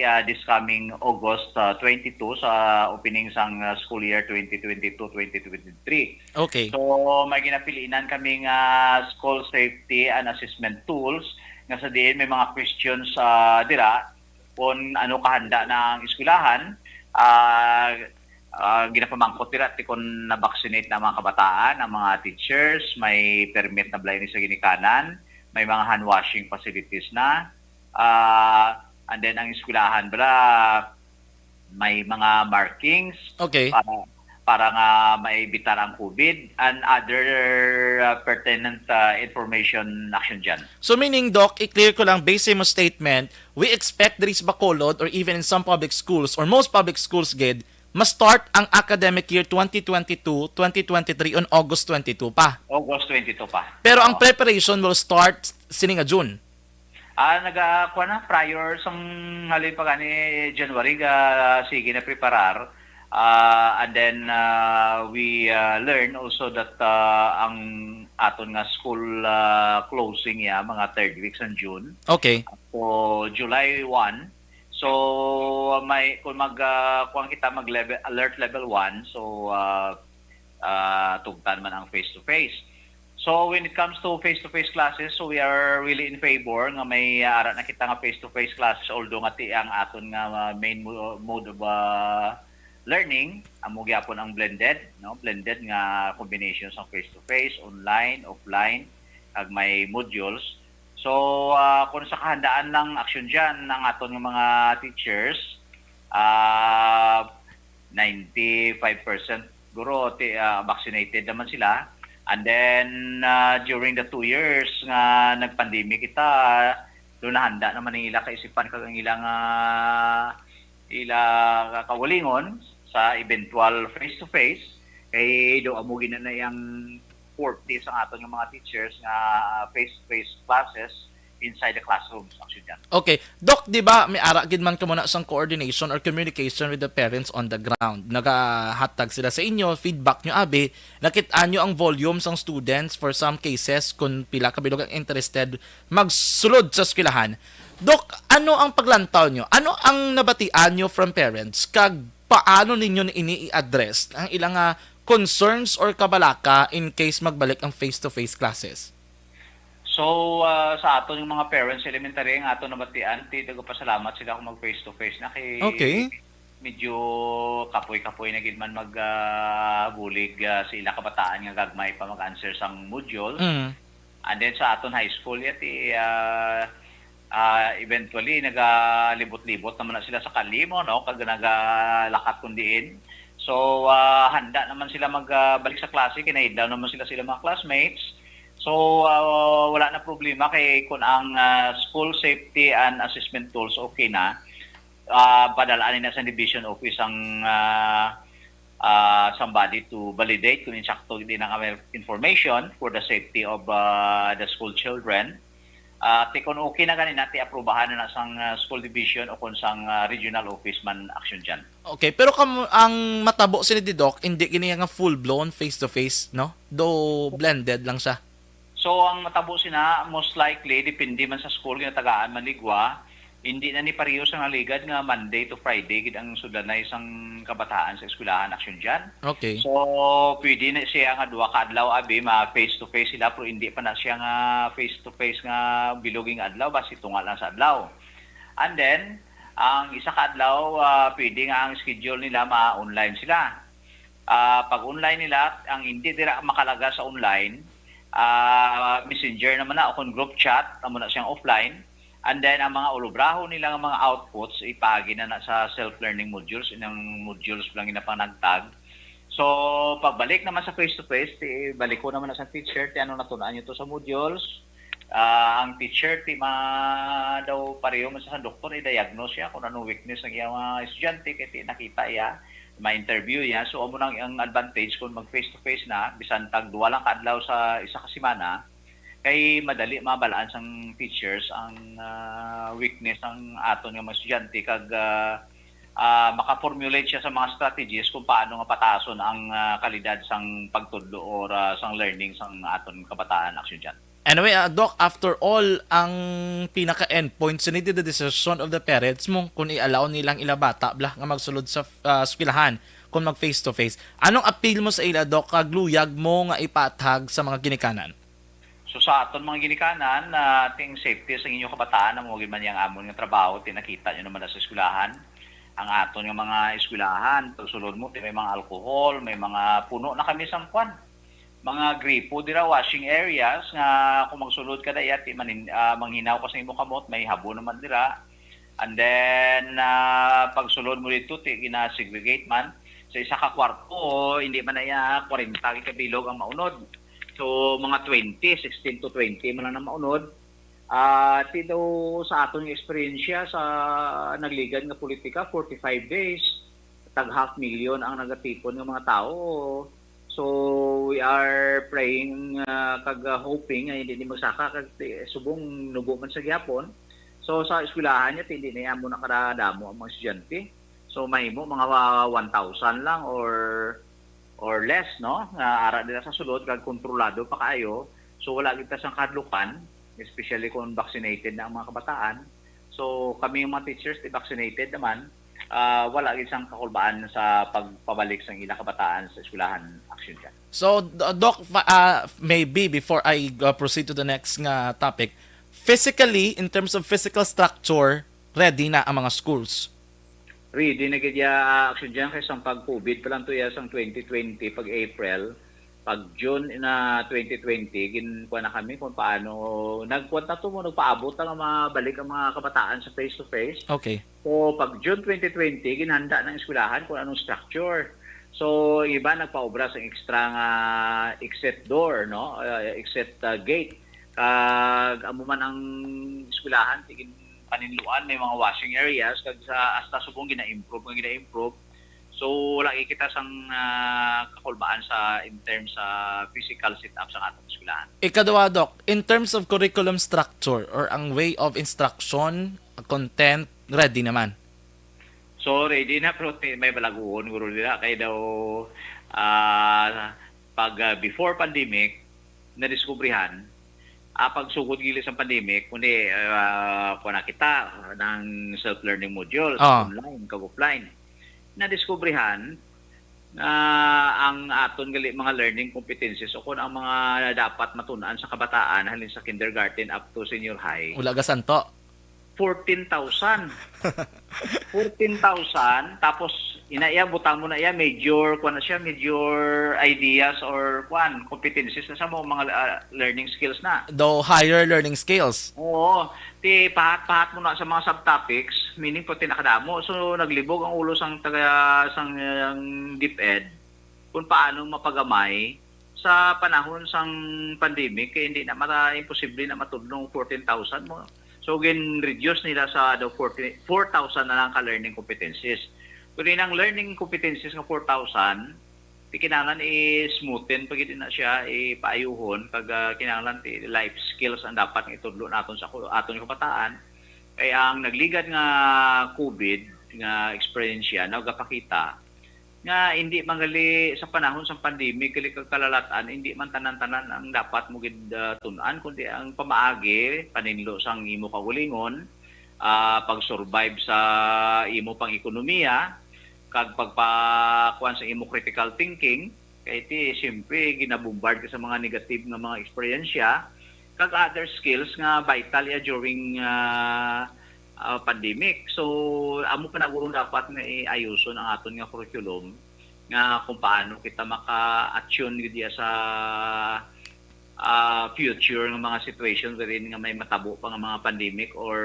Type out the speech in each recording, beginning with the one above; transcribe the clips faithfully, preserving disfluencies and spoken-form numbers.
ah, this coming August, ah, twenty-two sa opening sang, ah, school year twenty twenty-two twenty twenty-three. Okay. So, may ginapilinan kami nga school safety and assessment tools nga sa diin may mga questions, ah, dira kung ano kahanda na ang eskwelahan. Ah, ah, ginapamangkot dira ti kung na-vaccinate na ang mga kabataan, ang mga teachers, may permit na bala ini sa ginikanan, may mga hand washing facilities na. Ah, and then ang eskwelahan bala may mga markings Okay. para, para nga maebitar ang COVID and other, ah, pertinent, ah, information, Action Jan. So meaning, Doc, i-clear ko lang, based sa imo statement, we expect diri sa Bacolod or even in some public schools or most public schools gid, ma-start ang academic year twenty twenty-two twenty twenty-three on August twenty-two pa. August twenty-two pa. Pero ang Oo. preparation will start sini nga June. Ah, naga, kuha na, prior sang halin pa gani January, ga, sige na preparar. Ah, and then, ah, we, ah, learn also that, ah, ang aton nga school, ah, closing ya, mga third week sang June. Okay. So, July one. So, may, kung mag, ah, kuwan kita, mag level, alert level one. So, ah, ah, tugtan man ang face-to-face. So, when it comes to face-to-face classes, so we are really in favor nga may, ah, ara na kita nga face-to-face classes, although nga ti ang aton nga, ah, main mo-, mode of, ah, learning, amo gyapon ang blended, no? Blended nga combination sang face-to-face, online, offline, kag may modules. So, ah, kung sa kahandaan lang, Action Jan, ang aton nga mga teachers, ah, ninety-five percent guro ti, ah, vaccinated naman sila. And then, ah, during the two years nga nag-pandemic kita, do nahanda naman ang ila kaisipan kag ang ilang, ah, ila kaugalingon sa eventual face-to-face. Kay do amo gina na yang forte sa aton nga mga teachers nga face-to-face classes inside the classrooms, Action Jan. Okay. Doc, di ba may ara gid man kamo na sang coordination or communication with the parents on the ground? Nagahatag sila sa inyo, feedback nyo, abi, nakit-an nyo ang volume sang students for some cases kung pila ka bilog ang interested magsulod sa eskwelahan. Doc, ano ang paglantaw nyo? Ano ang nabatian nyo from parents? Kag paano ninyo ini i-address ang ilang, ah, concerns or kabalaka in case magbalik ang face-to-face classes? So, ah, sa aton nga mga parents sa elementary, ang aton nabatian, ti nagapasalamat sila kung mag face to face na kay Okay. medyo kapoy-kapoy na gid man mag, ah, bulig, ah, sa ila kabataan nga gagmay pa mag-answer sang modules. Mm. And then sa aton high school, ya ti, ah, ah, eventually nagalibot-libot naman na sila sa kalimo, no, kag nagalakat kun diin. So, ah, handa naman sila mag, ah, balik sa klase, kinahidlaw naman sila sila mga classmates. So, ah, wala na problema kay kun ang, ah, school safety and assessment tools okay na, ah, padalaan na sa division office ang, ah, ah, somebody to validate kung insakto din ang information for the safety of, ah, the school children. Ah, ti kung okay na gani na, ti aprubahan na na sang, ah, school division o kung sang, ah, regional office man, Action Jan. Okay, pero kam ang matabo sini di Doc, hindi gini nga full blown face to face, no? Do blended lang siya. So, ang matabo sina, most likely, depende man sa school nga tagaan man ligwa, hindi na ni pareho sa naligad nga Monday to Friday gid ang sudlanay sang kabataan sa eskwelahan, Action Jan. Okay. So, pwede na siya nga duha ka adlaw, abi, ma face to face sila, pero hindi pa na siya nga face to face nga bilog nga adlaw, basi tunga lang sa adlaw. And then, ang isa ka adlaw, ah, pwede nga ang schedule nila ma-online sila. Ah, pag online nila, ang hindi dira makalaga sa online, ah, messenger naman na o kung group chat, amo na siyang offline. And then, ang mga ulubraho nila nga mga outputs, ipaagi na na sa self-learning modules, inang modules lang ginapanagtag. So, pagbalik naman sa face-to-face, ti, baliko naman na sa teacher, ti ano natun-an nyo to sa modules. Ah, ang teacher, ti ma daw pareho man sa doktor, i-diagnose siya kung anong weakness ng iyang mga estudyante, kay ti nakita iya, ma-interview iya. So, amo nang ang advantage kung mag face-to-face na, bisan tag duwa lang ka adlaw sa isa ka semana, kay madali mabalaan sang teachers ang, ah, weakness ang aton nga mga estudyante, kag, ah, ah, maka-formulate siya sa mga strategies kung paano nga pataason ang, ah, kalidad sang pagtudlo or, ah, sang learning sang aton kabataan, Action Jan. Anyway, ah, Doc, after all, ang pinaka-endpoint sa the decision of the parents mo kung i-allow nilang ila bata bla nga magsulod sa, ah, eskwelahan kung mag face-to-face. Anong appeal mo sa ila, Doc, kag luyag mo nga ipatag sa mga ginikanan? So, sa aton mga ginikanan, ah, ting safety sa inyo kabataan, amo gid man yang amon nga trabaho, ti nakita nyo naman na sa eskwelahan. Ang aton nga mga eskwelahan, pagsulod mo, ti may mga alcohol, may mga puno na kami sang kwan. Mga gripo dira, washing areas, nga kung magsulod ka na iya, ti manin-, ah, manghinaw ka sa imo kamot, may habo naman dira. And then, ah, pagsulod mo dito, ti gina-segregate man. Sa isa ka kwarto, hindi man na iya kwarenta ka bilog ang maunod. So, mga twenty, sixteen to twenty man lang na maunod. Ah, ti daw sa aton nga eksperyensya sa nagligad nga politika, forty-five days, tag half million ang nagatipon nga mga tawo. So, we are praying, ah, kag, ah, hoping nga hindi ni magsaka kag ti-, subong nubo man sa gihapon. So, sa eskwelahan niya, ti hindi na amo na kadamo ang mga estudyante. So, mahimo mga wa-, one thousand lang or, or less, no? Nga ara nila sa sulod, kag kontrolado pa kaayo. So, wala kita sang kahadlukan, especially kung vaccinated na ang mga kabataan. So, kami yung mga teachers, ti vaccinated naman, ah, wala gid sang kakulbaan sa pagpabalik sang ila kabataan sa eskwelahan, Action Jan. So, D-, Doc, fa-, ah, maybe before I, uh, proceed to the next nga topic, physically, in terms of physical structure, ready na ang mga schools? Ready na gid ya, Action Jan, kay sang pag-COVID pa lang to ya, sang twenty twenty, pag April, pag June na twenty twenty, gin-, kuwan na kami kung paano, nagkuwan na to mo, nagpaabot na nga mabalik ang mga kabataan sa face-to-face. Okay. So, pag June twenty twenty, ginhanda ng eskwelahan kung anong structure. So, ang iba nagpaobra sa extra nga exit door, no? Uh, exit, uh, gate. Kag amo man ang eskwelahan, tigin paninluan, may mga washing areas, kag sa hasta subong gina-improve, nga gina-improve. So, wala kita sang, ah, kakulbaan sa, in terms sa physical setup sa atong eskwelahan. Ikaduha, Doc, in terms of curriculum structure or ang way of instruction, content, ready naman? So, ready na, pero ti-, may balaguhon guro nila kay daw, ah, pag, ah, before pandemic, nadiskubrihan, ah, pag sugod gili sa pandemic, kundi, ah, kuha na kita ng self-learning modules, ah, online, kag offline. Nadiskubrihan nga ang aton gali mga learning competencies o kung ang mga dapat matun-an sa kabataan halin sa kindergarten up to senior high, wala gasanto. Fourteen thousand. Fourteen thousand, tapos ina iya, butang mo na iya, major, kuwan na siya, major ideas or kuwan, competencies na sa mo, mga, ah, learning skills na. Daw higher learning skills. Oo. Ti pahat-pahat mo na sa mga subtopics, meaning pati nakadamo. So, naglibog ang ulo sang taga, sang, ang DepEd kung paano mapagamay sa panahon sang pandemic, kay hindi na mata-, imposible na matudlo ang fourteen thousand mo. So, gin-reduce nila sa daw forty, four thousand na lang ka learning competencies. Pero ang learning competencies nga four thousand, ti kinahanglan i-smoothen pa gid na siya, ipaayuhon, kag, ah, kinahanglan ti life skills ang dapat nga itudlo naton sa ku-, aton kabataan. Kay ang nagligad nga COVID nga eksperyensya nagapakita nga hindi man gali sa panahon sang pandemic, gali kag kalalatan, hindi man tanan-tanan ang dapat mo gid, ah, tun-an, kundi ang pamaagi, paninlo sang imo kaugalingon, ah, pag-survive sa imo pang-ekonomiya, kag pagpakuan sa imo critical thinking, kay ti, siyempre, ginabombard ka sa mga negative nga mga eksperyensya, kag other skills nga vital ya during, ah, ah, pandemic. So, amo pa na guro dapat nga iayuson ang aton nga curriculum nga kung paano kita maka-attune gid diya sa, ah, future nga mga situation wherein nga may matabo pa nga mga pandemic or,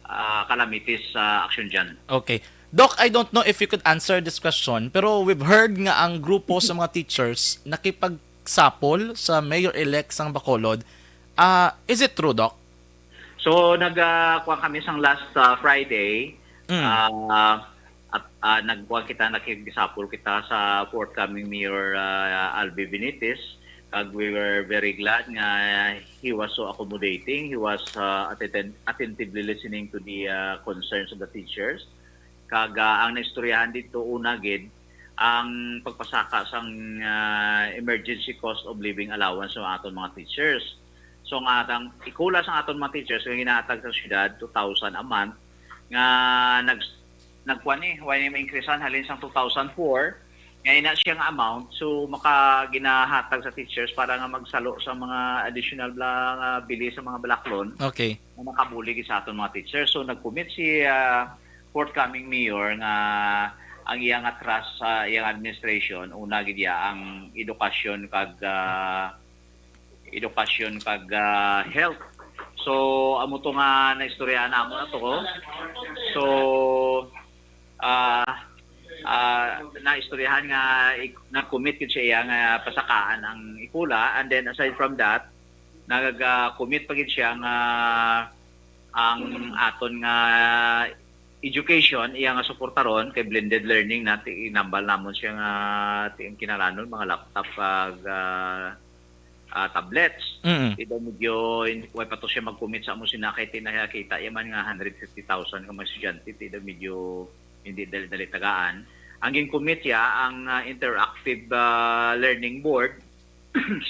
ah, calamities sa action dyan. Okay. Doc, I don't know if you could answer this question, pero we've heard nga ang grupo sa mga teachers nakipagsapol sa mayor-elect sang Bacolod. Ah, is it true, Doc? So, nag, ah, kuwan kami sang last, ah, Friday. Mm. Ah, at, ah, nagkuwan kita, nakigsapol kita sa forthcoming Mayor, ah, Albi Benitez. Kag we were very glad nga he was so accommodating. He was, ah, atten-, attentively listening to the, ah, concerns of the teachers. Kag, ah, ang naistoryahan dito, una gid, ang pagpasaka sang, ah, emergency cost of living allowance sa aton mga teachers. So, nga atang ikula sang aton mga teachers nga ginahatag sa syudad, two thousand a month, nga nag-, nagkuan ni, wala ni ma-increasean halin sang two thousand four, nga ina siya nga amount, so, maka-, ginahatag sa teachers para nga magsalo sa mga additional bla-, nga bili sa mga balaklon Okay. nga makabulig sa aton mga teachers. So, nag-commit si, ah, forthcoming mayor nga ang iya nga trust sa iyang administration, una gid iya ang edukasyon kag, ah, edukasyon kag, ah, health. So, amo to nga naistoryahan namon ato ko. So, ah, ah, naistoryahan nga ik-, nag-commit gid siya iya nga pasakaan ang ikula. And then, aside from that, nag-commit pa gid siya nga ang aton nga education, iya nga suportaron kay blended learning na, ti-, inambal namon siya nga ti-, ang kinahanglanon, mga laptop kag, ah, ah, tablets. Mm. Ti daw medyo in-, way pa to siya mag-commit sa amo sina kay tinakita iya man nga hundred fifty thousand ka mga estudyante, ti daw medyo hindi dali-dali tagaan. Ang gin-commit iya ang, ah, interactive, ah, learning board,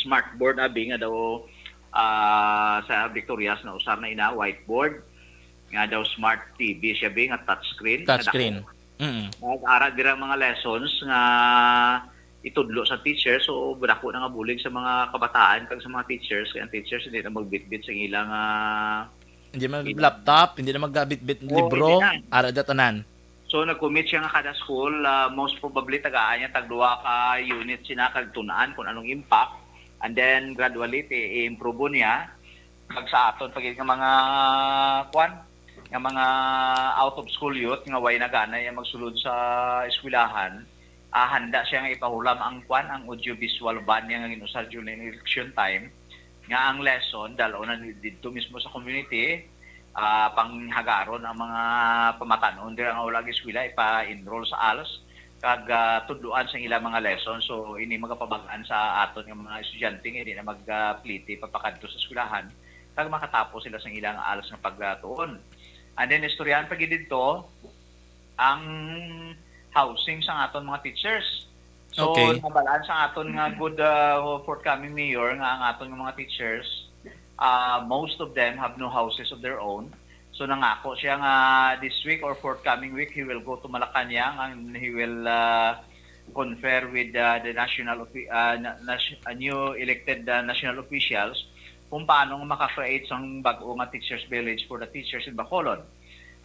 smart board abi nga daw, ah, sa Victorias na usar na ina, whiteboard, nga daw smart T V siya bi nga touchscreen, nga dako. Touchscreen. Mm. Nag-ara dira mga lessons nga itudlo sa teacher, so dako na nga bulig sa mga kabataan kag sa mga teachers, kay ang teachers hindi na magbitbit sa ilang, ah, Hindi man ilang laptop, hindi na magbitbit Oo, libro, hindi na. Ara da tanan. So, nag-commit siya nga kada school, ah, most probably tagaan niya tagduha ka unit sina kag tun-an kung anong impact. And then, gradually, ti-, i-improve niya. Kag sa aton pa gid nga mga, kwan, nga mga out of school youth nga way na gana iya magsulod sa eskwelahan, ah, handa siya nga ipahulam ang, kwan, ang audiovisual van niya nga gin-usar during election time, nga ang lesson dal-on na didto mismo sa community, ah, panghagaron ang mga pamatan-on dira nga wala ag-eskwela, ipa-enroll sa als, kag, ah, tudloan sa ila mga lesson. So, ini magapabag-an sa aton nga mga estudyante nga hindi na magpliti papakadto sa eskwelahan, kag makatapos sila sa ilang als nga pagtuon. And then, istoryahan pa gid didto ang housing sa aton mga teachers. So, Okay. nabalaan sa aton nga good, ah, forthcoming mayor nga ang aton nga mga teachers, ah, most of them have no houses of their own. So, nangako siya nga this week or forthcoming week, he will go to Malacañang and he will, ah, confer with, ah, the national offi-, ah, na-, nas-, ah, new elected, ah, national officials kung paano nga maka-create sang bag-o nga teachers village for the teachers in Bacolod.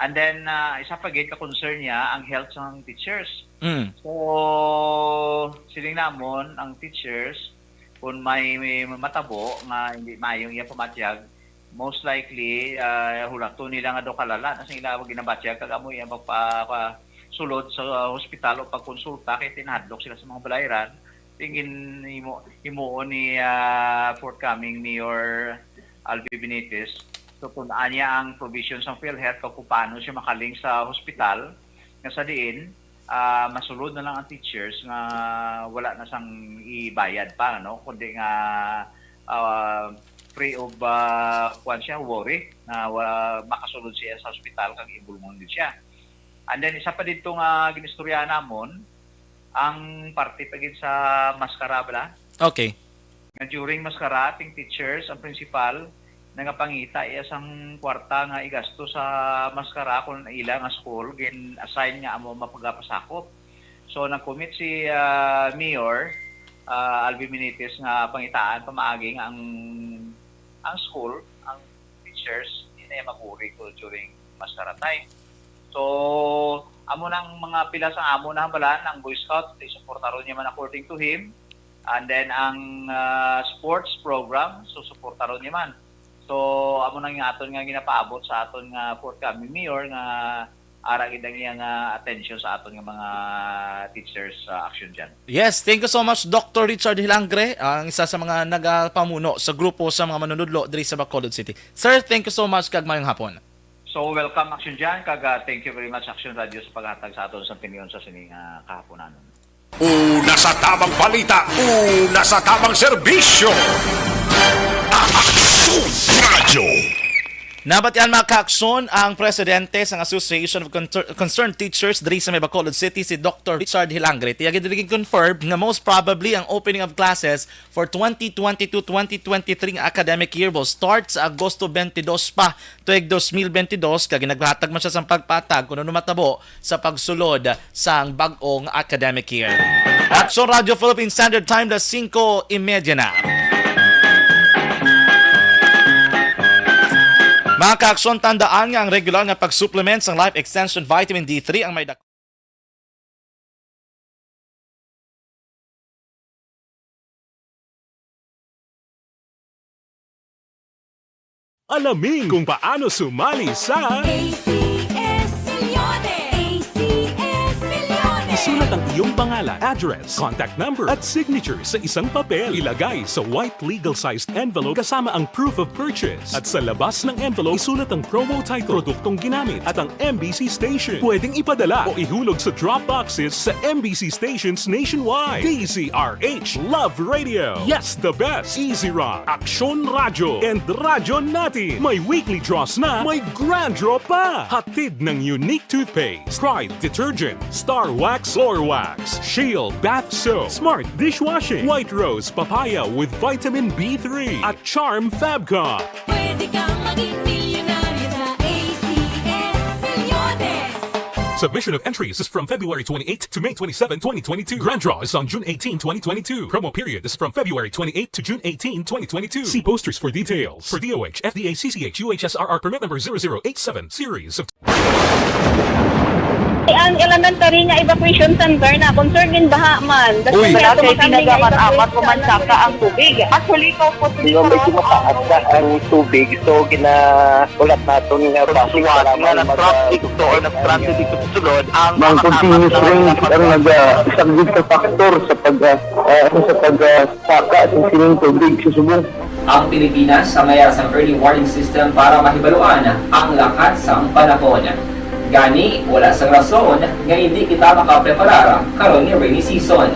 And then, ah, isa pa gid ka concern niya ang health sang teachers. Mm. So, siling namon ang teachers, kung may, may matabo nga hindi maayong iyang pamatyag, most likely, ah, hulaton nila nga daw kalala na sa ila ginabatyag, kag amo iyang pagpa-, pa-, sulod sa hospital o pagkonsulta kay tinahadlok sila sa mga balayran. Tingin himo, himuon ni, ah, forthcoming Mayor Albi Benitez. So, kung anya ang provision sa PhilHealth, kung paano siya makaling sa hospital, nga sa diin, ah, masulod na lang ang teachers nga wala na sang ibayad pa, no? Kundi nga, ah, free of, ah, kuwan siya, worry, na wa-, makasulod siya sa hospital kag ibulong din siya. And then, isa pa dito nga ginistorya namon, ang parte pa gid sa maskara, bala. Okay. Nga during maskara, ating teachers, ang principal, nagapangita iya sang kwarta nga igasto sa maskara kung ila nga school gin-assign nga amo mapagapasakop. So, nag-commit si, ah, Mayor, ah, Alvin Benitez nga pangitaan pamaagi nga ang, ang school, ang teachers, di na iya mag-uri ko during maskara time. So, amo nang mga pila sa amo na hambalan, ang Boy Scout, isuportaron niya man according to him. And then ang, ah, sports program, so suportaron niya man. So, amo na nga aton nga ginapaabot sa aton nga forthcoming mayor nga ara gid ang iya nga attention sa aton nga mga teachers, ah, action dyan. Yes, thank you so much, Doctor Richard Hilangre, ang isa sa mga nagapamuno sa grupo sa mga manunudlo diri sa Bacolod City. Sir, thank you so much kag mayong hapon. So, welcome, Action Jan, kag, ah, thank you very much, Action Radio, sa paghatag sa aton sa opinion sa sining, ah, kahaponanon. Una sa tamang balita, una sa tamang serbisyo. Action Radio. Nabatian, mga kaaksyon, ang presidente sang Association of Concer-, Concerned Teachers diri sa may Bacolod City, si Doctor Richard Hilangre. Iya gid gin-confirm nga most probably ang opening of classes for twenty twenty-two twenty twenty-three nga academic year will start sa Agosto twenty-two pa, tuig dos mil bentidós, kag naghatag man siya sang pagpatag kung ano matabo sa pagsulod sang bag-ong academic year. Aksyon Radyo Philippine Standard Time, las singko y media na. Mga kaaksyon, tandaan nga ang regular nga pag-supplement sang Life Extension Vitamin D three ang may dak- Alamin kung paano sumali sa A C S Millones. A C S Millones. Isulat ang iyong pangalan, address, contact number, at signature sa isang papel. Ilagay sa white legal-sized envelope kasama ang proof of purchase. At sa labas ng envelope, isulat ang promo title, produktong ginamit, at ang M B C station. Pwedeng ipadala o ihulog sa drop boxes sa M B C stations nationwide. D Z R H Love Radio. Yes, the best. Easy Rock, Aksyon Radyo, and Radyo Natin. May weekly draws na, may grand draw pa. Hatid ng Unique Toothpaste, Pride Detergent, Star Wax Floor Wax, Shield Bath Soap, Smart Dishwashing, White Rose Papaya with Vitamin B three, at Charm Fabcon. Pwede kang maging milyonaryo sa A C S Millones. Submission of entries is from February twenty-eighth to May twenty-seven, twenty twenty-two. Grand draw is on June eighteen, twenty twenty-two. Promo period is from February twenty-eighth to June eighteen, twenty twenty-two. See posters for details. For D O H, F D A, C C H, U H S R R permit number zero zero eight seven, series of Ang elementary nga evacuation center na concern gid baha man. Uy. Wala kay tinaga man amat ko man saka ang tubig. Actually, ko po Medyo mataas na ang tubig, so ginaulat naton nga basi kailangan mag-, ah, traffic to or nag-transit dito sa sulod ang mga continuous rains ang nag-, ah, isang big factor sa pag, ah, ah, sa pag, ah, saka sa sining tubig sa subong. Ang Pilipinas ang may ara sang early warning system para mahibaluan ang lakat sang panahon. Gani, wala sang rason nga indi kita makapreparar karon nga rainy season.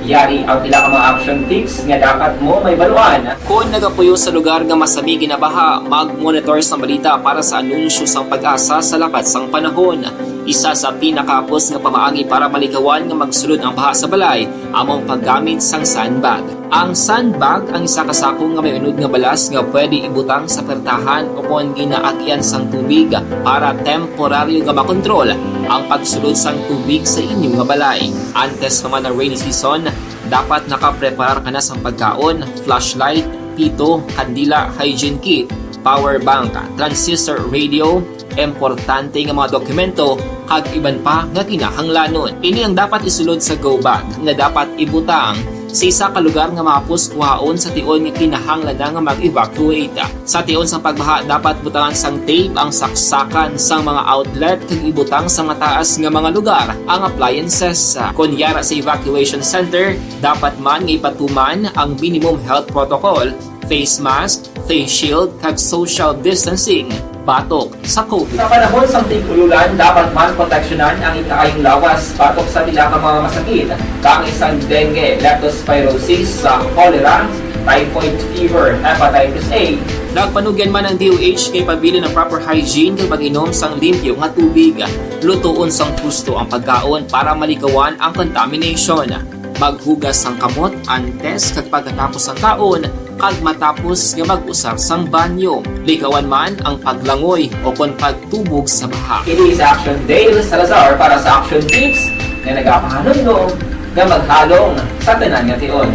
Yari ang pila ka mga action tips nga dapat mo mahibaluan. Kon nagapuyo sa lugar nga masami ginabaha, mag-monitor sang balita para sa anunsyo sang PAGASA sa lakat sang panahon. Isa sa pinakahapos nga pamaagi para malikawan nga magsulod ang baha sa balay amo ang paggamit sang sandbag. Ang sandbag ang isa ka sako nga may unod nga balas nga pwede ibutang sa pertahan ukon ginaagian sang tubig para temporaryo nga makontrol ang pagsulod sang tubig sa inyo nga balay. Antes pa man ang rainy season, dapat nakapreparar ka na sang pagkaon, flashlight, pito, kandila, hygiene kit, power bank, transistor radio, importante nga mga dokumento, kag iban pa nga kinahanglanon. Ini ang dapat isulod sa go bag nga dapat ibutang sa isa ka lugar nga mahapos kuhaon sa tion nga kinahanglan na nga mag-evacuate. Sa tion sang pagbaha, dapat butangan sang tape ang saksakan sang mga outlet kag ibutang sa mataas nga mga lugar ang appliances. Kon yara sa evacuation center, dapat man nga ipatuman ang minimum health protocol, face mask, face shield, kag social distancing batok sa COVID. Sa panahon sang tig-ululan, dapat man proteksyonan ang ikaayong lawas batok sa pila ka mga masakit, kaangay sang dengue, leptospirosis, sa cholera, typhoid fever, hepatitis A. Nagpanugyan man ang D O H kay pabilin ang proper hygiene kag pag-inom sang limpyo nga tubig. Lutoon sang husto ang pagkaon para malikawan ang contamination. Maghugas sang kamot antes kag pagkatapos sang kaon kag matapos nga mag-usar sang banyo. Likawan man ang paglangoy ukon pagtubog sa baha. Ini si Action Dale Salazar para sa Action Tips nga nagapahanumdom nga maghalong sa tanan nga tion.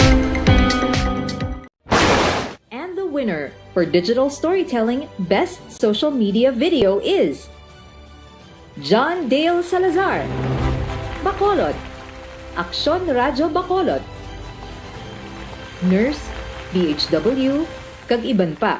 And the winner for Digital Storytelling Best Social Media Video is John Dale Salazar, Bacolod, Aksyon Radyo Bacolod, Nurse, D H W, kag iban pa.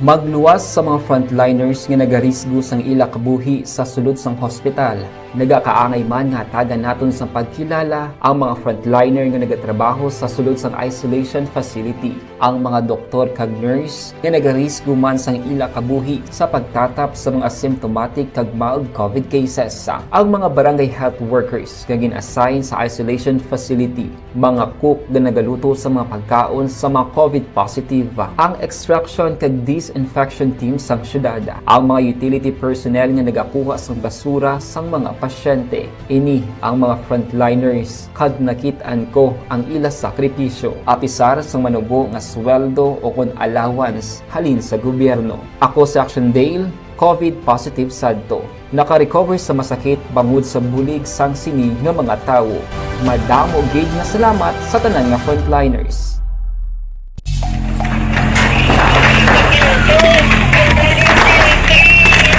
Magluwas sa mga frontliners nga nagarisgo sang ila kabuhi sa sulod sang hospital. Nagakaangay man nga hatagan naton sang pagkilala ang mga frontliner nga nagatrabaho sa sulod sang isolation facility, ang mga doktor kag nurse nga nagarisgo man sang ila kabuhi sa pagtatap sa mga symptomatic kag mild COVID cases, ang mga barangay health workers nga gin-assign sa isolation facility, mga cook nga nagaluto sa mga pagkaon sa mga COVID positive, ang extraction kag disinfection team sang syudad, ang mga utility personnel nga nagakuha sang basura sang mga pasyente. Ini ang mga frontliners, kag nakit-an ko ang ila sakripisyo, apisar sang manubo nga sweldo o kon allowance halin sa gobyerno. Ako si Action Dale, COVID positive sadto. Naka-recover sa masakit bangod sa bulig sang sini nga mga tawo. Madamo gid nga salamat sa tanan nga frontliners.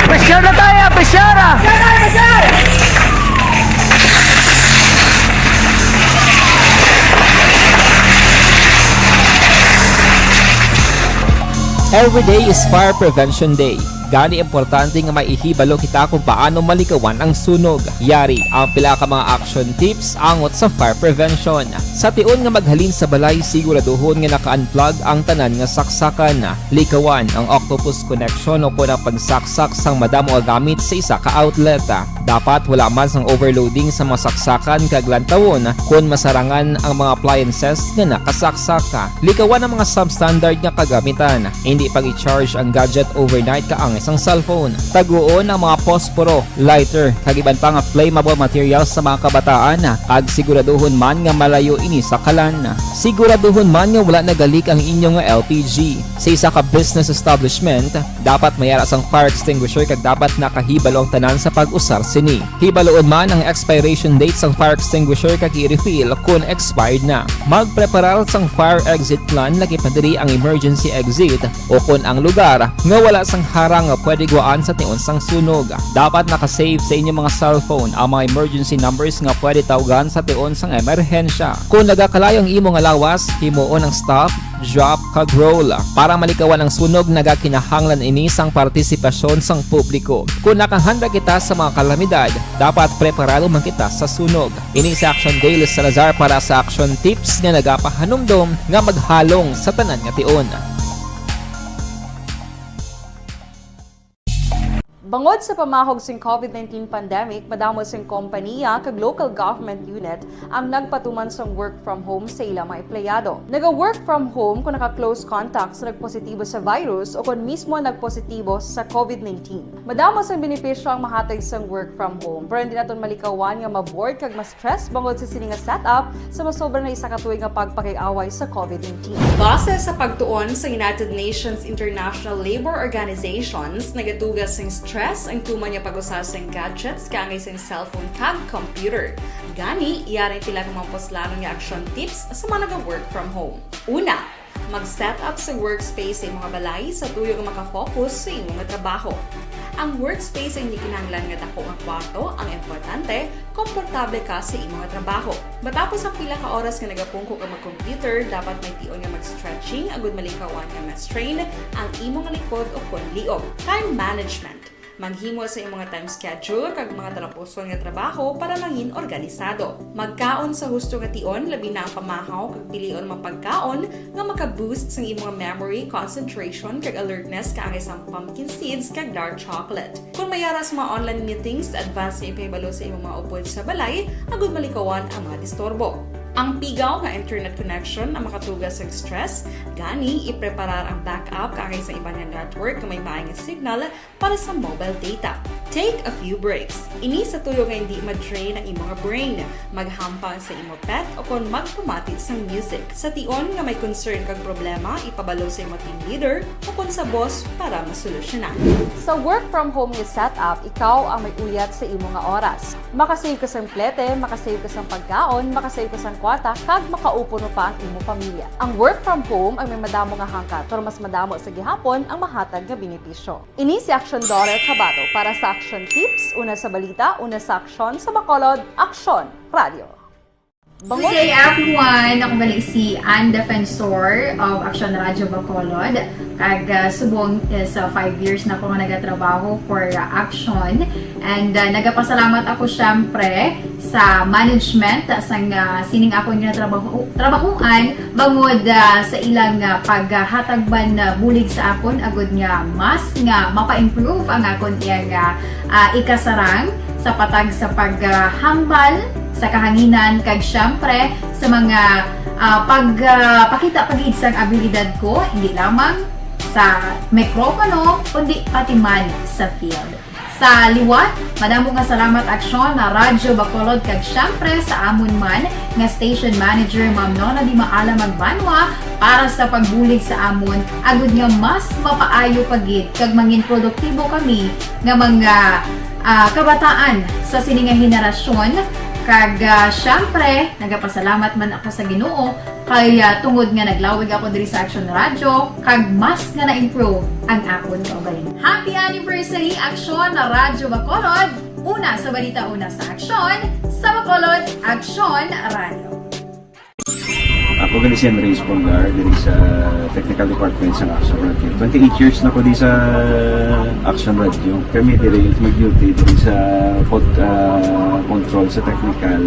Pressure na tayo! Pressure! Every day is Fire Prevention Day. Gani, importante nga may ihibalo kita kung paano malikawan ang sunog. Yari ang pila ka mga action tips angot sa fire prevention. Sa tion nga maghalin sa balay, siguraduhon nga naka-unplug ang tanan nga saksakan. Likawan ang octopus connection o kon ang pagsaksak sang madamo nga gamit sa isa ka outlet. Dapat wala man sang overloading sa mga saksakan kag lantawon kon masarangan ang mga appliances nga nakasaksak. Likawan ang mga substandard nga kagamitan. Hindi pag-i-charge ang gadget overnight kaangay sang cellphone. Taguon ang mga posporo, lighter, kag iban pa nga flammable materials sa mga kabataan, kag siguraduhon man nga malayo ini sa kalan. Siguraduhon man nga wala nagalik ang inyo nga L P G. Sa isa ka business establishment, dapat may ara sang fire extinguisher kag dapat nakahibalo ang tanan sa pag-usar sini. Hibaloon man ang expiration date sang fire extinguisher kag i-refill kon expired na. Magpreparar sang fire exit plan, lakip na diri ang emergency exit o kon ang lugar nga wala sang harang nga pwede guwaan sa tion sang sunog. Dapat naka-save sa inyo mga cellphone ang mga emergency numbers nga pwede tawgan sa tion sang emerhensya. Kon nagakalayo ang imo nga lawas, himuon ang stop, drop, kag roll. Para malikawan ang sunog, nagakinahanglan ini sang partisipasyon sang publiko. Kon nakahanda kita sa mga kalamidad, dapat preparado man kita sa sunog. Ini si Action Dale Salazar para sa Action Tips nga nagapahanumdom nga maghalong sa tanan nga tion. Bangod sa pamahog sing COVID nineteen pandemic, madamo sing kompanya kag local government unit ang nagpatuman sang work from home sa ila mga empleyado. Naga-work from home kon naka-close contact sa nagpositibo sa virus o kon mismo nagpositibo sa COVID nineteen. Madamo sang benepisyo ang mahatag sang work from home, pero hindi naton malikawan nga ma-bored kag ma-stress bangod sa sini nga setup sa masobra na isa ka tuig nga pagpakig-away sa COVID nineteen. Base sa pagtuon sa United Nations International Labour Organizations, nagatuga sing stress ang tuman nga pag-usa sing gadgets kaangay sing cellphone kag computer. Gani, yari pila ka mga puslanon nga action tips sa mga naga-work from home. Una, mag-set up sa workspace sa imong balay sa tuyo nga makafocus sa imong trabaho. Ang workspace ay hindi kinahanglan nga dako nga kwarto, ang importante, komportable ka sa imong trabaho. Matapos ang pila ka oras nga nagapungko ka mag-computer, dapat may tion nga mag-stretching agud malikawan nga ma-strain ang imong likod o kon liog. Time management. Maghimo sa imong time schedule kag mga talapuson nga trabaho para mangin organisado. Magkaon sa husto nga tion, labi na ang pamahaw kag pilion mga pagkaon nga maka-boost sang imong memory, concentration, kag alertness kaangay sang pumpkin seeds kag dark chocolate. Kon may ara sa mga online meetings, advance nga ipahibalo sa imong mga upod sa balay agud malikawan ang mga disturbo. Ang pigaw nga internet connection ang makatuga sa stress, gani ipreparar ang backup kaangay sa iban nga network nga may maay nga signal para sa mobile data. Take a few breaks. Ini sa tuyo nga hindi ma-drain ang imong brain. Maghampang sa imo pet o kon magpamati sang music. Sa tion nga may concern kag problema, ipabalo sa imo team leader o kon sa boss para masolusyonan. Sa work from home nga setup, ikaw ang may uyat sa imo nga oras. Makasave ka sang plete, makasave ka sang pagkaon, makasave ka sang kwarta, kag makaupod mo pa ang imo pamilya. Ang work from home ang may madamo nga hangkat, pero mas madamo sa gihapon ang mahatag nga benepisyo. Ini si Action Daughter Kabato para sa Action Tips, una sa balita, una sa aksyon, sa Bacolod, Aksyon Radio. Bangod Good day, everyone! Ako gali si Ann Defensor of Action Radio Bacolod. Kag, ah, subong is, ah, five years na ako nga nagatrabaho for, ah, Action. And, ah, nagapasalamat ako, syempre, sa management sang, ah, sining akon nga trabaho, trabahuan bangod, ah, sa ilang, ah, paghatag man, ah, bulig sa akon agud nga mas nga mapa-improve ang akon iyang, ah, ah, ikasarang sa patag sa paghambal sa kahanginan kag siyempre sa mga, ah, pag, ah, pakita pa gid sang abilidad ko, hindi lamang sa mikropono, kundi pati man sa field. Sa liwat, madamo nga salamat, Aksyon na Radyo Bacolod, kag siyempre sa amon man nga station manager, Ma'am Nona Di Maala Magbanwa, para sa pagbulig sa amon, agud nga mas mapaayo pa gid kag mangin produktibo kami nga mga, ah, kabataan sa sini nga henerasyon. Kag, ah, siyempre, nagapasalamat man ako sa Ginoo kay, ah, tungod nga naglawig ako diri sa Aksyon Radyo, kag mas nga na-improve ang akon kaugalingon. Happy anniversary, Aksyon na Radyo Bacolod! Una sa balita, una sa aksyon, sa Bacolod, Aksyon Radyo. Ako gali si Henry Espolgar, diri sa Technical Department sa Aksyon Radyo. Twenty-eight years na ko di sa Aksyon Radyo. Kami diri mag-duty diri sa pod-, ah, control sa technical.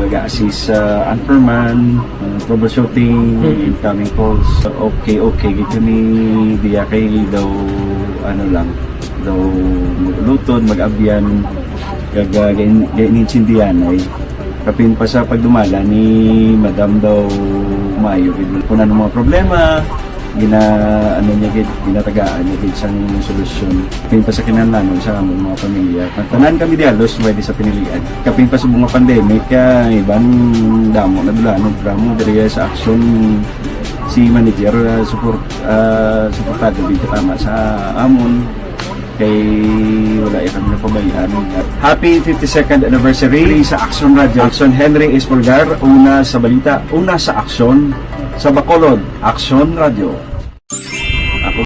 Mag-assist sa anchorman, ah, troubleshooting, Mm. incoming calls. Okay, okay, gid kami diya kay daw, ano lang, daw mag-ulutod, mag-abyan, kag, ah, gain-, gain-, insindihan ay. Kapin pa sa pagdumala ni Madam daw maayo gid. Kung ano mga problema, gina-, ano niya gid, ginatagaan niya gid sang solusyon. Kapin pa sa kinahanglanon sa among mga pamilya. Tanan kami di halos pwede sa pinilian. Kapin pa sa mga pandemic, ah, iban damo na dula, ano, drama diri sa aksyon si manager, ah, support, ah, suportado gid katama sa amon. Kay wala ya kami napabayaan. Happy fifty-second anniversary sa Aksyon Radyo. Aksyon Henry Espolgar, una sa balita, una sa aksyon, sa Bacolod, Aksyon Radyo. Ako.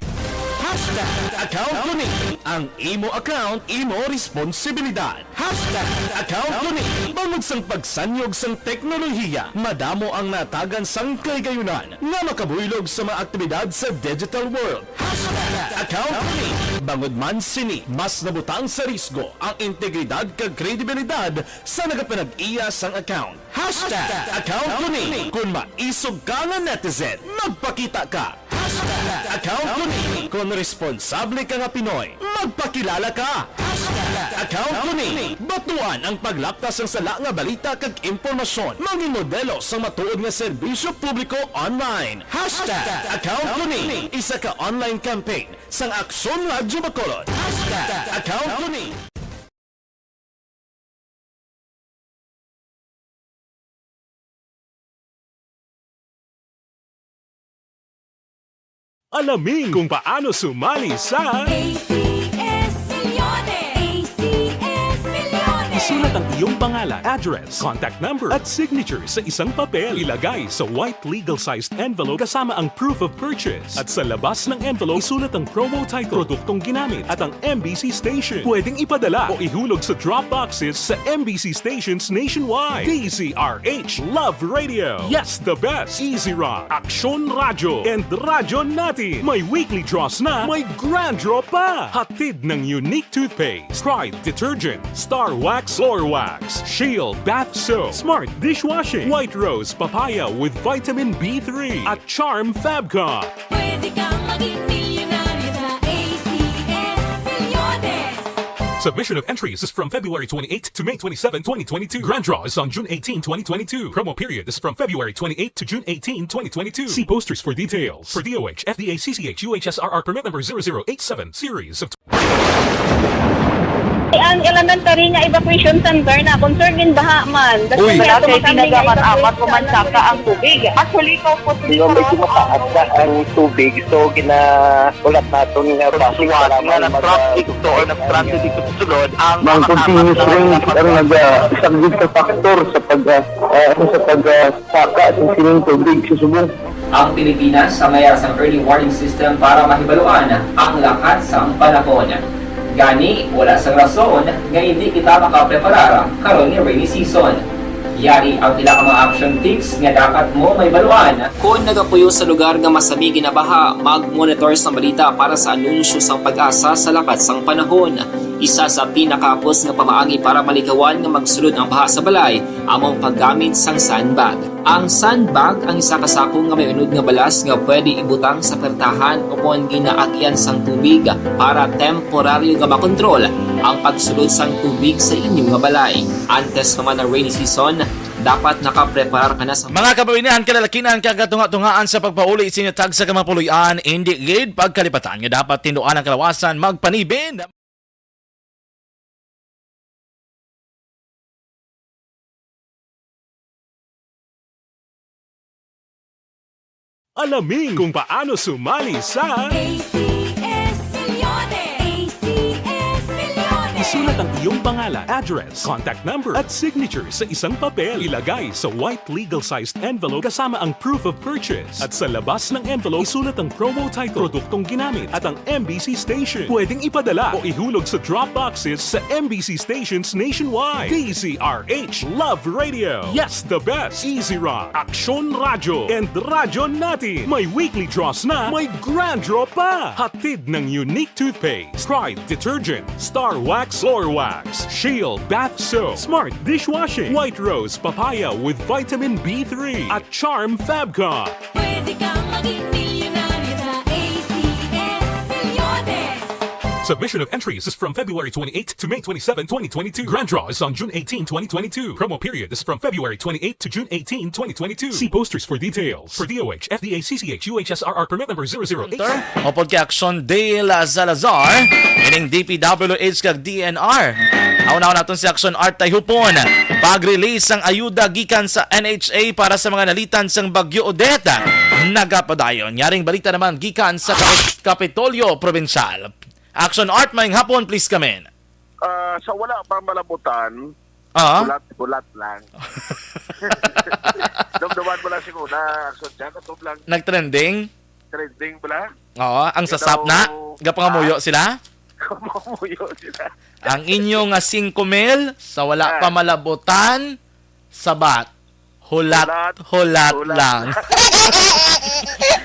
Hashtag account ko ni. Ang imo account, imo responsibilidad. Hashtag account ko ni. Bangod sang pagsanyog sang teknolohiya, madamo ang natagan sang kahigayunan nga makabuylog sa mga aktibidad sa digital world. Hashtag account ko ni. Bangod man sini, mas nabutang sa risgo ang integridad kag kredibilidad sa nagapanag-iya sang account. Hashtag account ko ni. Kung maisog ka nga netizen, magpakita ka. Hashtag account ko ni. Kung responsable ka nga Pinoy, magpakilala ka. Hashtag account ko ni. Batuan ang paglapta sang sala nga balita kag impormasyon. Mangin modelo sang matuod nga serbisyo publiko online. Hashtag account ko ni. Isa ka online campaign sang Aksyon Radyo Bacolod. Hashtag account ko ni. Alamin kung paano sumali sa A C S Milyones! A C S Milyones! Isulat ang iyong pangalan, address, contact number, at signature sa isang papel. Ilagay sa white legal-sized envelope kasama ang proof of purchase. At sa labas ng envelope, isulat ang promo title, produktong ginamit, at ang M B C station. Pwedeng ipadala o ihulog sa drop boxes sa M B C stations nationwide. D Z R H Love Radio. Yes, the best. Easy Rock, Aksyon Radyo, and Radyo Natin. May weekly draws na, may grand draw pa. Hatid ng Unique Toothpaste, Pride Detergent, Star Wax Floor Wax, Shield Bath Soap, Smart Dishwashing, White Rose Papaya with Vitamin B three, at Charm Fabcon. Pwede kang maging milyonaryo sa A C S Milyones. Submission of entries is from February twenty-eighth to May twenty-seven, twenty twenty-two. Grand draw is on June eighteen, twenty twenty-two. Promo period is from February twenty-eighth to June eighteen, twenty twenty-two. See posters for details. For D O H, F D A, C C H, U H S R R permit number zero zero eight seven, series of Ang elementary nga evacuation center na concern gin baha man. Uy. Wala kay tinaga man apat ko man saka ang tubig. Actually, ko po Medyo mataas na ang tubig, so ginaulat naton nga bus nga nag-traffic to or nag-transit dito sa sulod ang Mang continuous rain ang nag-, ah, isang big factor sa pag, ah, ah, sa pag, ah, saka sa sining tubig sa subong. Ang Pilipinas sa mayara sang early warning system para mahibaluan ang lakat sang panahon. Gani, wala sang rason nga indi kita makapreparar karon nga rainy season. Yari ang pila ka mga action tips nga dapat mo mahibaluan. Kon nagapuyo sa lugar nga masami ginabaha, mag-monitor sang balita para sa anunsyo sang PAGASA sa lakat sang panahon. Isa sa pinakahapos nga pamaagi para malikawan nga magsulod ang baha sa balay amo ang paggamit sang sandbag. Ang sandbag ang isa ka sako nga may unod nga balas nga pwede ibutang sa pertahan ukon ginaagian sang tubig para temporaryo nga makontrol ang pagsulod sang tubig sa inyo nga balay. Antes pa man ang rainy season, Dapat nakapreparar ka na sa Mga kababaihan, kalalakinan, kag katunga-tungaan sa pagpauli sa inyo tagsa ka mga puloy-an, indi gid pagkalipatan nga dapat tinduan ang kalawasan, magpanibin. Alamin kung paano sumali sa A C S Millones! A C S Millones! Isulat ang iyong pangalan, address, contact number, at signature sa isang papel. Ilagay sa white legal-sized envelope kasama ang proof of purchase. At sa labas ng envelope, isulat ang promo title, produktong ginamit, at ang M B C station. Pwedeng ipadala o ihulog sa drop boxes sa M B C stations nationwide. D Z R H Love Radio. Yes, the best. Easy Rock, Aksyon Radyo, and Radyo Natin. May weekly draws na, may grand draw pa. Hatid ng Unique Toothpaste, Pride Detergent, Star Wax, Floor Wax, Shield Bath Soap, Smart Dishwashing, White Rose Papaya with Vitamin B three, at Charm Fabcon. Pwede kang maging milyonaryo sa A C S Millones. Submission of entries is from February twenty-eighth to May twenty-seven, twenty twenty-two. Grand draw is on June eighteen, twenty twenty-two. Promo period is from February twenty-eighth to June eighteen, twenty twenty-two. See posters for details. For D O H, F D A, C C H, U H S R R permit number zero zero eight. Upod kay Aksyon Dale Salazar, ining D P W H kag D N R. Una-una naton si Aksyon Art Tayhupon. Pag-release sang ayuda gikan sa N H A para sa mga nalitan sang Bagyo Odette. Nagapadayon. Nyaring balita naman gikan sa Kapit-, Kapitolyo Probinsyal. Aksyon Art, maayong hapon, please come in. Ah, sa wala pa malabutan, Ah? Hulat-hulat lang. Dumduman mo lang siguro na, Aksyon Jan, ato lang. Nag-trending? Trending bala? Oo, ang You sasap know, na? Gapangamuyo ah? sila? Gapangamuyo sila. Ang inyo nga singko mil, sa wala Ah. pa malabutan, sabat. Hulat, Hulat, hulat hulat. lang.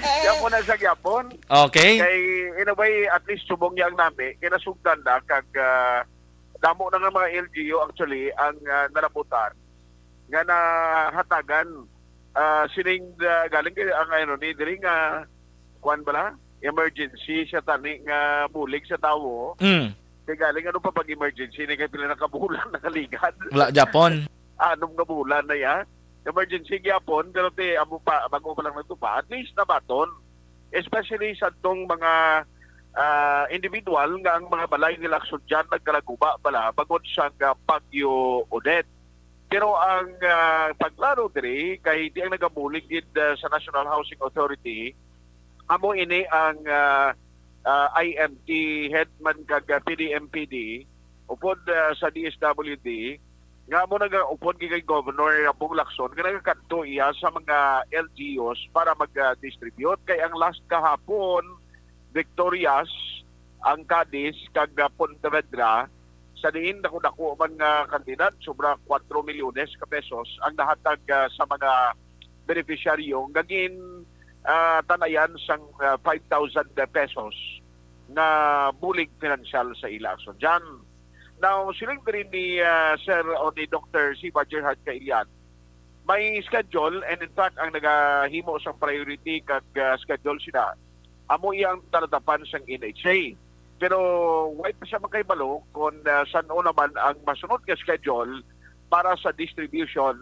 Kaya mo na sa gyapon. Okay. Kay, in a way, at least subong niya ang nami, kinasugdan na, kag, ah, damo na nga mga L G U actually ang, ah, nalabutan nga nahatagan, ah, sining, ah, galing kay ang ano ni diri nga kuan bala, emergency siya tani nga bulig sa tawo. Mm. Kay galing ano pa pag emergency ni kay pila na ka bulan nakaligad. Wala, Japon. Anom nga bulan na ya. Emergency gyapon, pero ti amo pa, bago pa lang nagtupa, at least nabaton. Especially sa tong mga, ah, individual nga ang mga balay nila Aksyon Jan nagkalaguba bala bangod sang, ah, Bagyo Odette. Pero ang, ah, pagklaro diri kay di ang nagabulig gid, ah, sa National Housing Authority, amo ini ang, ah, ah, I M T head man kag, ah, P D M P D, upod, ah, sa D S W D, nga amo nagaupod gid kay Governor Bong Lacson nga nagakadto iya sa mga L G Us para mag, ah, distribute. Kay ang last kahapon, Victorias, ang Cadiz, kag, ah, Pontevedra, sa diin dako-dako man nga kantidad, sobra kuwatro milyones ka pesos ang nahatag, ah, sa mga benepisyaryo nga gin, ah, tanayan sang, ah, five thousand pesos nga bulig pinansyal sa ila. So, dyan, now, siling diri ni, ah, Sir o ni Doktor Siva Gerhard Kailian, may schedule, and in fact, ang nagahimo sang priority kag, ah, schedule sila, amo iya ang talatapan sang N H A. Pero wala pa siya makahibalo kung, ah, san-o naman ang masunod nga schedule para sa distribution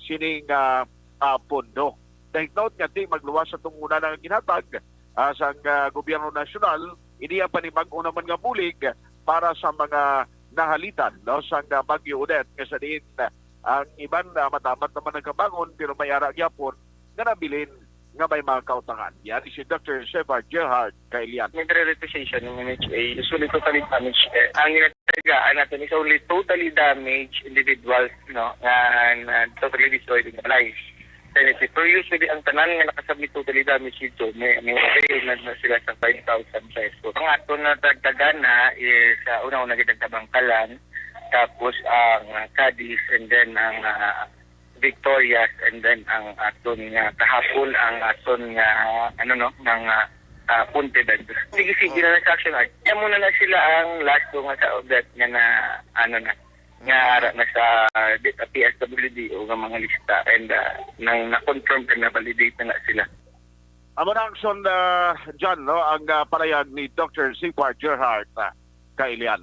sining, ah, ah, pondo. Take note nga di magluwas sa tunguna nga ginhatag, ah, sang, ah, gobyerno nasyonal, ini ang panibag-o naman nga bulig para sa mga nahalitan, no, sang, ah, Bagyo Odette, nga sa diin, ah, ang iban, ah, matamat naman ang kabangon, pero may ara gyapon nga nabilin nga may mga kautangan. Yan si Doktor Shepard Gerhard Kailian. May requisition ng N H A, usually totally damage. Eh, ang ginatagaan natin is only totally damaged individuals, no, nga, na totally destroyed in the life. N H A. Pero usually, ang tanan nga nakasabit totally damaged dito, may, may avail na, na sila sa five thousand pesos. Ang ato na dagdagan na is, ah, una-una, ginagtabangkalan, tapos ang, ah, Cadiz, and then ang, ah, Victorias, and then ang aton nga kahapon, ang aton nga, ano, no, ng, ah, ah, Pontevedra. Sige, sige na lang sa Action Art. Kaya muna na sila ang last ko nga sa Odette nga na, ano na, nga ara na sa, ah, P S W D o nga mga lista, and, ah, nang na-confirm ka na, validate na na sila. Amo na, Action, ah, John, no, ang, ah, parayag ni Doktor Sipar Gerhard, ah, Kailian.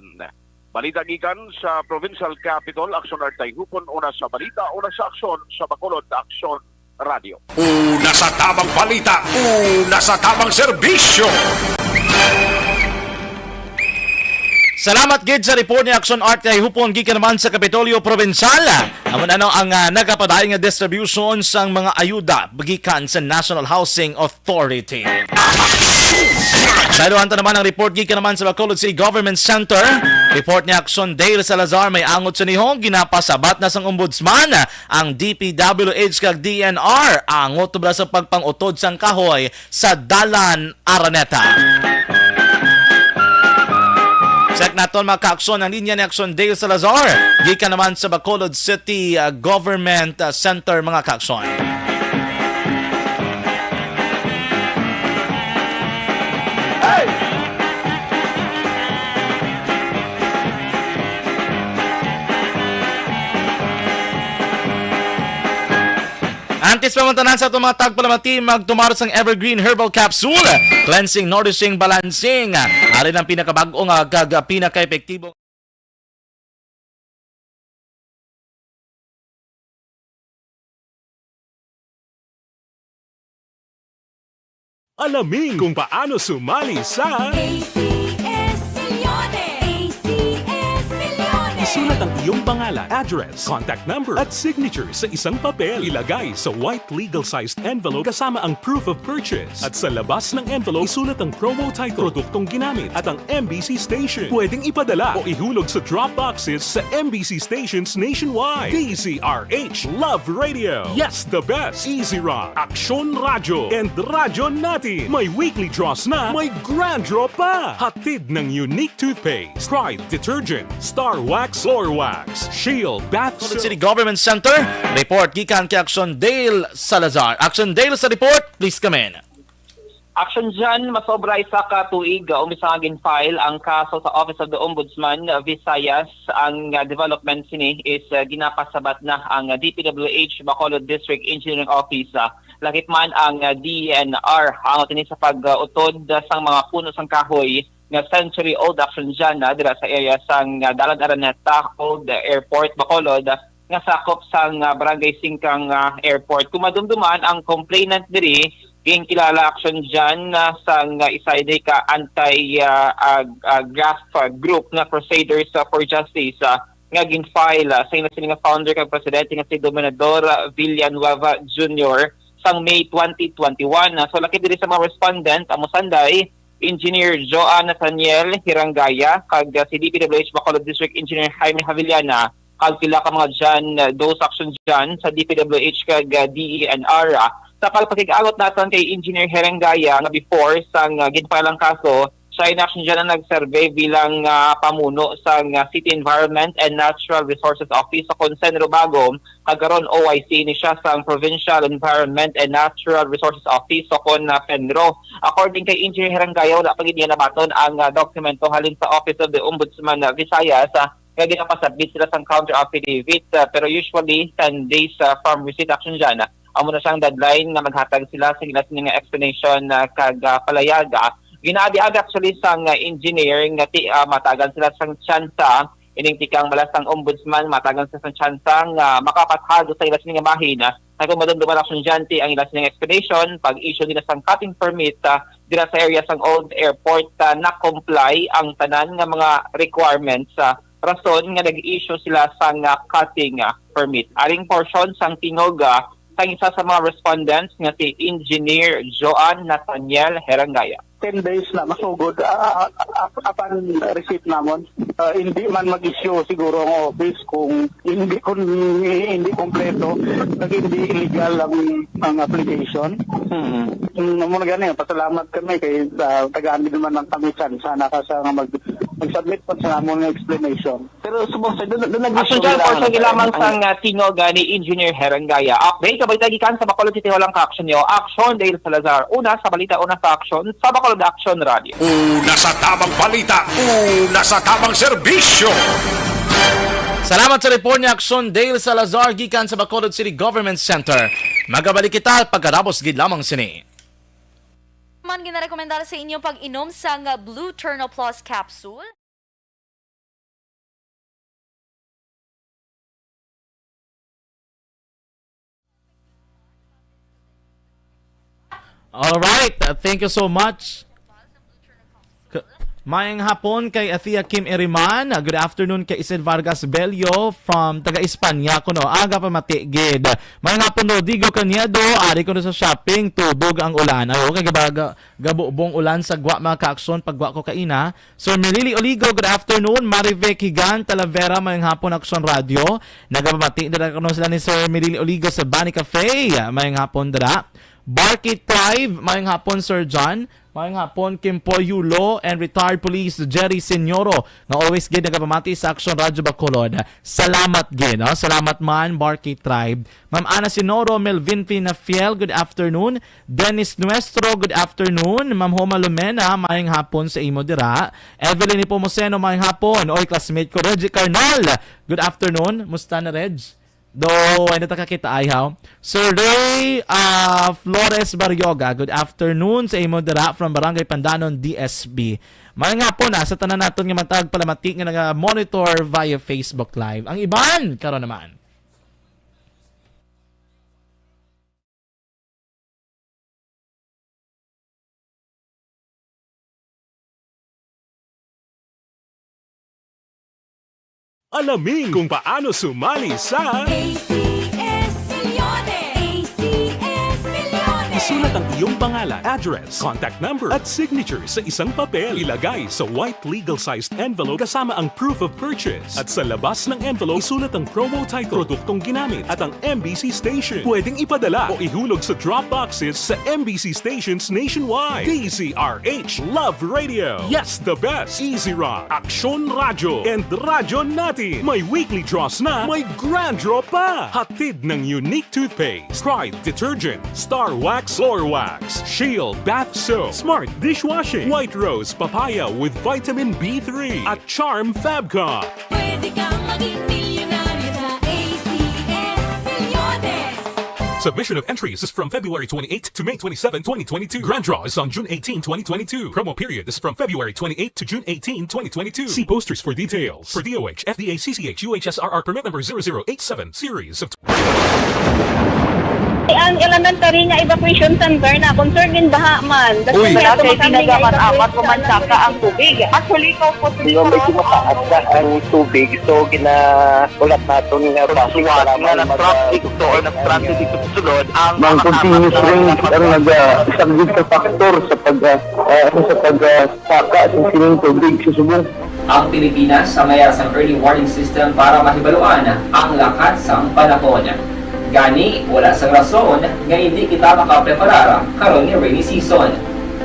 Balita gikan sa Provincial Capitol, Aksyon Art Tayhupon, una sa balita, una sa aksyon, sa Bacolod Aksyon Radio. Una sa tabang balita, una sa tabang serbisyo. Salamat gid sa report ni Aksyon Art Tayhupon gikan naman sa Kapitolyo Provincial. Amo na no ang, ah, nagapadayon nga distribution sang mga ayuda gikan sa National Housing Authority. Sa iluhan ta naman ang report gikan naman sa Bacolod City Government Center. Report ni Aksyon Dale Salazar, may angot sa nihon, ginapasabat na sang Ombudsman ang D P W H kag D N R. Angot ba sa pagpangutod sang kahoy sa Dalan Araneta? Check naton, mga kaaksyon, ang linya ni Aksyon Dale Salazar gikan naman sa Bacolod City, uh, Government, uh, Center, mga kaaksyon. Antes pa man tanan sa atong mga tagpalamati, magtumar sang Evergreen Herbal Capsule, cleansing, nourishing, balancing. Ari ang pinakabag-o nga kag pinakaepektibo. Alamin kung paano sumali sa A C S Leones. A C S Leones. Isulat ang iyong pangalan, address, contact number, at signature sa isang papel. Ilagay sa white legal-sized envelope kasama ang proof of purchase. At sa labas ng envelope, isulat ang promo title, produktong ginamit, at ang M B C station. Pwedeng ipadala o ihulog sa drop boxes sa M B C stations nationwide. D Z R H Love Radio. Yes, the best. Easy Rock, Aksyon Radyo, and Radyo Natin. May weekly draws na, may grand draw pa. Hatid ng Unique Toothpaste, Pride Detergent, Star Wax, Floor Wax, Shield, Bath Bacolod Soap. City Government Center, report gikan kay Action Dale Salazar. Action Dale sa report, please come in. Action Jan, masobra isa ka tuig, uh, umpisa nga gin-file ang kaso sa Office of the Ombudsman, uh, Visayas. Ang, uh, development sini is, uh, ginapasabat na ang, uh, D P W H Bacolod District Engineering Office, uh, lakip man ang, uh, D E N R. Ang tini sa pag-utod, uh, sang mga puno sang kahoy nga century-old, Action Jan, uh, dira sa area sang, uh, Dalan Araneta, Old Airport, Bacolod, uh, nga sakop sang, ah, Barangay Singkang, ah, Airport. Kung madumduman, ang complainant diri ginkilala, Action Jan, ah, sang, ah, isa ini ka anti, ah, ah, ah, graft, ah, group nga Crusaders, ah, for Justice, ah, nga gin-file, ah, sa ila sini nga founder kag presidente nga si Dominador, ah, Villanueva Junior sang May twenty twenty-one. Ah, so, lakip diri sa mga respondent, amo sanday, Engineer Joan Nathaniel Hirangaya kag, ah, si D P W H Bacolod District Engineer Jaime Javillana kag pila ka mga Jan, ah, Dos Action Jan sa D P W H kag, ah, D E N R. Ah, sa pagpakig-angot naton kay Engineer Hirangaya nga before sang, ah, gin-file ang kaso, siya in Action Jan ang nag-survey bilang, ah, pamuno sang, ah, City Environment and Natural Resources Office sa Consen Rubago, kag karon O I C ni siya sang Provincial Environment and Natural Resources Office, o kon, ah, PENRO. According kay Engineer Herangaya, wala pa gid niya nabaton ang, ah, dokumento halin sa Office of the Ombudsman, ah, Visayas, ah, nga ginapasubmit sila sang counter affidavit, ah, pero usually ten days, ah, from receipt, Action Jan, ah, amo na siyang deadline nga maghatag sila sa ila sini nga explanation, ah, kag, ah, palayag, ah. Ginabi-abi actually sang, ah, engineer nga ti-, ah, matagan sila sang tsansa ining tikang balas sang Ombudsman, matagan sa sang tsansa nga makapathag sa ila sini nga bahin, ah, kay kung madumduman, Action Jan, ti ang ila sini nga explanation, pag-issue nila sang cutting permit, ah, dira sa area sang old airport, ah, na-comply ang tanan nga mga requirements, ah, rason nga nag-issue sila sang, ah, cutting, ah, permit. Aring portion sang tingog, ah, sang isa sa mga respondents nga si Engineer Joan Nathaniel Herangaya. Ten days na masugod, ah, ah, ah, upon receipt namon. Ah, hindi man mag-issue siguro ang office kung hindi, kung hindi kompleto, kag hindi legal ang, ang application. Mm. Mm, amo na gani, pasalamat kami kay, ah, tagaan din naman ng kami chance. Sana ka sa nga mag-, mag-submit pa sa amon nga explanation. Pero subong sa, doon, doon Action nag-issue Jan, lang portion ang, lamang ang sang, ah, tingog, ah, ni Engineer Herangaya. Update, kabay tayo gikan sa Bacolod City Hall ang ka-action nyo. Action, Dale Salazar. Una sa balita, una sa action, sa Bacolod Action Radio. Una sa tabang balita, una sa tabang serbisyo. Salamat sa report ni Action Dale Salazar gikan sa Bacolod City Government Center. Magabalik kita pagkatapos gid lamang sini. Man ginarekomendar sa inyo pag-inom sang Blue Turno Plus capsule. All right, uh, thank you so much. K-, maayong hapon kay Athea Kim Iriman. Uh, good afternoon kay Isid Vargas Bello from taga Espanya kuno. Aga pa mati gid. Maayong hapon, Rodrigo Cañedo. Ari ko na sa shopping, tubog ang ulan. Ay, okay, gabaga. Gabubong ulan sa gwa, mga kaaksyon, pagwa ko kaina. Sir Melili Oligo, good afternoon. Marivic Higan Talavera, maayong hapon, Aksyon Radio. Nagapamati dira kuno sila ni Sir Melili Oligo sa Bani Cafe. Maayong hapon dira. Barky Tribe, maayong hapon, Sir John. Maayong hapon, Kimpoy Yulo and retired police Jerry Senyoro, nga always gid nagapamati sa Aksyon Radio Bacolod. Salamat gid, no? Salamat man, Barky Tribe. Ma'am Ana Sinoro, Melvin Finafiel, good afternoon. Dennis Nuestro, good afternoon. Ma'am Homa Lumena, maayong hapon sa imo dira. Evelyn Nepomuceno, maayong hapon. Oy, classmate ko, Reggie Carnal, good afternoon. Musta na, Reg? Do, ay natakakita ay, haw? Sir Ray, ah, Flores Barrioga, good afternoon sa imo dira from Barangay Pandanon, D S B. Maayong hapon, ah, sa tanan naton nga matag palamati nga naga-monitor via Facebook Live. Ang iban, karon naman. Alamin kung paano sumali sa A C S Millones. A C S Millones. Isulat ang iyong pangalan, address, contact number, at signature sa isang papel. Ilagay sa white legal-sized envelope kasama ang proof of purchase. At sa labas ng envelope, isulat ang promo title, produktong ginamit, at ang M B C station. Pwedeng ipadala o ihulog sa drop boxes sa M B C stations nationwide. D Z R H Love Radio. Yes, the best. Easy Rock, Aksyon Radyo, and Radyo Natin. May weekly draws na, may grand draw pa. Hatid ng Unique Toothpaste, Pride Detergent, Star Wax, Floor Wax, Shield Bath Soap, Smart Dishwashing, White Rose Papaya with Vitamin B three, at Charm Fabcon. Pwede kang maging milyonaryo sa A C S Millones. Submission of entries is from February twenty-eighth to May twenty-seven, twenty twenty-two. Grand draw is on June eighteen, twenty twenty-two. Promo period is from February twenty-eighth to June eighteen, twenty twenty-two. See posters for details. For D O H, F D A, C C H, U H S R R permit number zero zero eight seven, series of Ang elementary nga evacuation center na, concern gin baha man. Uy. Wala kay tinaga man apat ko man saka ang tubig. Actually, ko po Pero medyo mataas na ang tubig, so ginaulat naton nga basi Suwat para nga mag- nag-traffic to or nag-transit dito sa sulod ang Mang mga continuous apat na rain ang nag-, ah, isang big factor sa pag, ah, ah, sa pag, ah, saka sa sining tubig sa subong. Ang Pilipinas ang mayara sang early warning system para mahibaluan ang lakat sang panahon. Gani, wala sang rason nga indi kita makapreparar karon nga rainy season.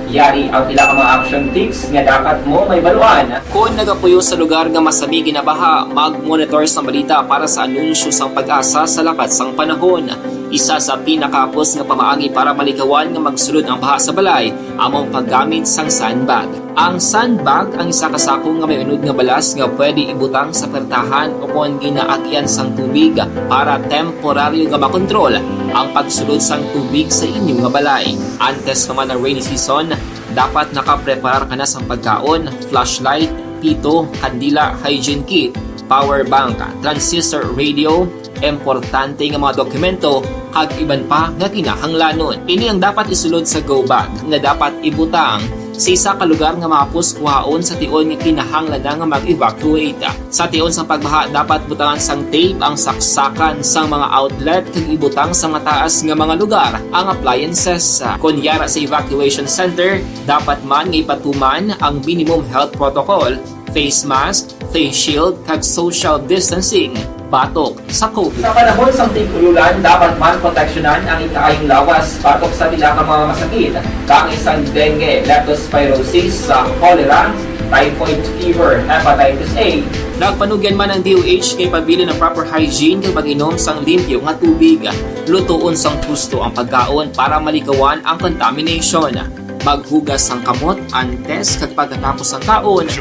Yari ang pila ka mga action tips nga dapat mo mahibaluan. Kon nagapuyo sa lugar nga masami ginabaha, mag-monitor sang balita para sa anunsyo sang PAGASA sa lakat sang panahon. Isa sa pinakahapos nga pamaagi para malikawan nga magsulod ang baha sa balay amo ang paggamit sang sandbag. Ang sandbag ang isa ka sako nga may unod nga balas nga pwede ibutang sa pertahan ukon ginaagian sang tubig para temporaryo nga makontrol ang pagsulod sang tubig sa inyo nga balay. Antes pa man ang rainy season, dapat nakapreparar ka na sang pagkaon, flashlight, pito, kandila, hygiene kit, power bank, transistor radio, importante nga mga dokumento, kag iban pa nga kinahanglanon. Ini ang dapat isulod sa go bag nga dapat ibutang sa isa ka lugar nga mahapos kuhaon sa tion nga kinahanglan na nga mag-evacuate. Sa tion sang pagbaha, dapat butangan sang tape ang saksakan sang mga outlet kag ibutang sa mataas nga mga lugar ang appliances. Kon yara sa evacuation center, dapat man nga ipatuman ang minimum health protocol, face mask, face shield, kag social distancing batok sa COVID. Sa panahon sang tig-ulolan, dapat man proteksyonan ang ikaayong lawas batok sa pila ka mga masakit, kaangay sang dengue, leptospirosis, sa cholera, typhoid fever, hepatitis A. Nagpanugyan man ang D O H kay pabilin ang proper hygiene kag pag-inom sang limpyo nga tubig. Lutoon sang husto ang pagkaon para malikawan ang contamination. Maghugas sang kamot antes kag pagkatapos sang kaon.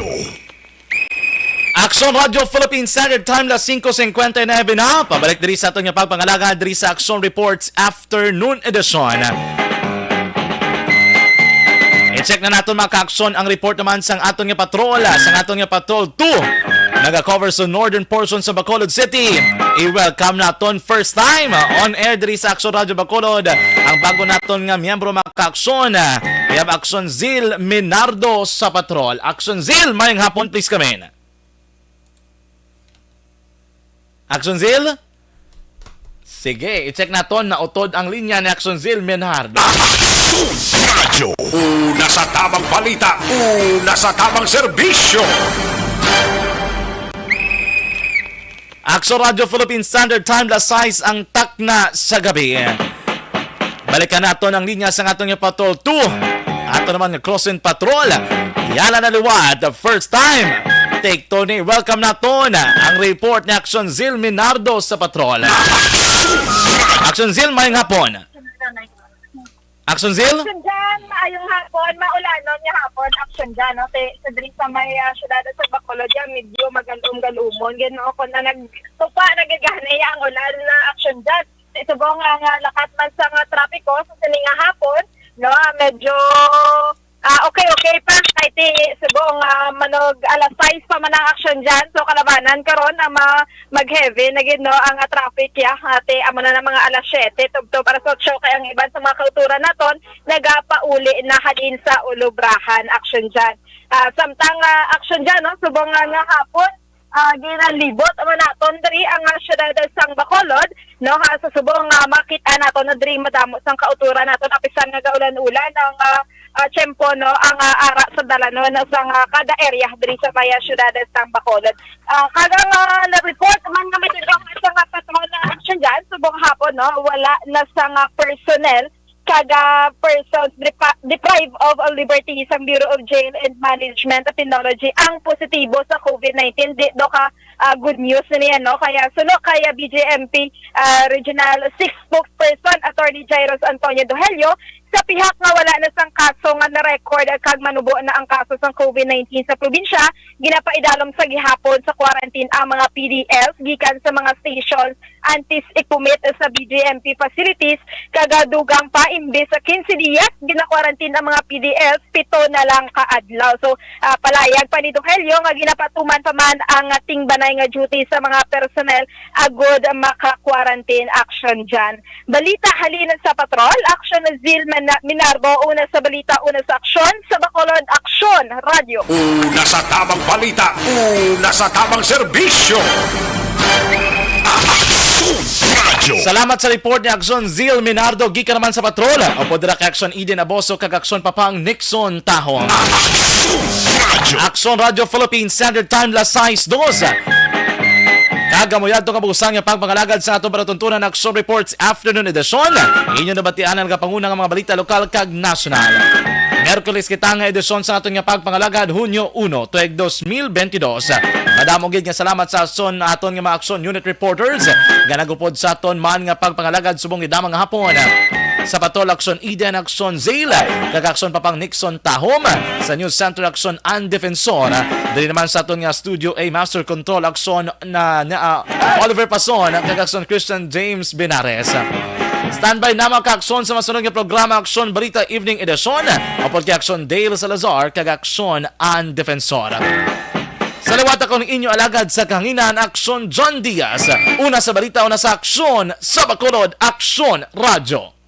Aksyon Radio Philippine Standard Time, las singko cincuenta y nueve na. Pabalik diri sa aton nga pagpangalagad diri sa Aksyon Reports Afternoon Edition. I-check na naton, mga ka-aksyon, ang report naman sang aton nga patrol, sang aton nga Patrol two. naga-cover sa northern portion sa Bacolod City. I-welcome naton first time, ah, on air diri sa Action Radio Bacolod ang bago naton nga miyembro, mga ka-aksyon. We have Action Zil Minardo sa Patrol. Action Zil, mayong hapon, please come in. Action Zil? Sige, i-check naton na utod ang linya ni Action Zil Minardo. Radyo. Una sa tamang balita, una sa tamang serbisyo. Action Radio Philippine Standard Time, las sais ang takna sa gabi. Balikan naton ang linya sa aton nga Patrol two. Ato naman nga Crossing Patrol. Yala na liwat, first time. Take two ni, welcome naton ang report ni Action Zil Minardo sa Patrol. Action Zil, mayong hapon. Action Zil? Action Jan, maayong hapon, maulanon nga hapon, Action Jan, no? Te, sa diri sa may, ah, syudad sa Bacolod, ya, medyo magalum-galumon, Ginoo ko na nagtupa, nagagana ya ang ulan na Action Jan. Te, subong nga, nga lakat man sa nga trapiko sa sini nga hapon, no? Ah, medyo, ah, okay, okay pa. Kay ti, subong, ah, manog alas sais pa man ang Action Jan. So, kalabanan karon ang ma-, mag-heavy na gid, no, ang, ah, traffic, ya. Ate, amo na ng mga alas siyete, tubtob alas otso, kay ang iban sa mga kauturan naton nagapauli na halin sa Ulubrahan, Action Jan. Ah, samtang, ah, Action Jan, no, subong nga, nga hapon, ah, ginalibot amo naton diri ang, ah, syudad sang Bacolod, no, ha, sa subong nga makita naton na diri madamo sang kauturan naton, apisan nga gaulan-ulan ang, ah, ah, tiyempo, no, ang, ah, ara sa dalanon sang, ah, kada area diri sa may, ah, syudad sang Bacolod. Ah, kag ang, ah, na-report man nga may dugang sa nga patrol na Action Jan, subong hapon, no, wala na sa nga personnel kag, ah, persons depa-, deprived of liberty sang Bureau of Jail and Management Technology ang positibo sa COVID nineteen. Di do ka, ah, good news na niya, no? Kaya suno kaya B J M P, ah, Regional six spokesperson Attorney Jairus Antonio Dohelio, sa pihak nga wala na sang kaso nga na-record kag manubo na ang kaso sang COVID nineteen sa probinsya, ginapaidalom sa gihapon sa quarantine ang mga P D Ls gikan sa mga stations antes i-commit sa B J M P facilities, kag dugang pa, imbis sa quince dias, gina-quarantine ang mga P D Ls pito na lang ka adlaw. So, ah, palayag pa ni Dohelio nga ginapatuman pa man ang tingbanay nga duty sa mga personnel agud maka-quarantine, Action Jan. Balita halin sa patrol, Action Zil Mena-, Minardo, una sa balita, una sa aksyon, sa Bacolod Aksyon Radyo. Una sa tamang balita, una sa tamang serbisyo. Aksyon Radyo. Salamat sa report ni Aksyon Zil Minardo, gikan naman sa patrol. Upod dira kay Aksyon Eden Aboso kag Aksyon Papang Nixon Tahong. Aksyon Radyo. Aksyon Radyo Philippine Standard Time, las sais dos. Kag amo yadto nga busa nga pagpangalagad sa aton palatuntunan Aksyon Reports Afternoon Edition. Inyo nabatian ang nagapanguna nga mga balita lokal kag nasyonal. Miyerkules kita nga edisyon sa aton nga pagpangalagad, Hunyo uno, tuig dos mil bentidós. Madamo gid nga salamat sa aton, aton nga mga Aksyon Unit reporters nga nagupod sa aton man nga pagpangalagad subong ni damang hapon. Sa Patrol, Aksyon Eden, Aksyon Zale, kag Aksyon Papang Nixon Tahom, sa News Center, Aksyon An Defensor. Diri naman sa aton nga Studio A, Master Control, Aksyon na, na, ah, Oliver Pason, kag Aksyon Christian James Binares. Standby na, mga ka-aksyon, sa masunod nga programa, Aksyon Balita Evening Edition, upod kay Aksyon Dale Salazar, kag Aksyon An Defensor. Sa liwat, ako ang inyo alagad sa kahanginan, Aksyon John Diaz. Una sa balita, una sa aksyon, sa Bacolod, Aksyon Radyo.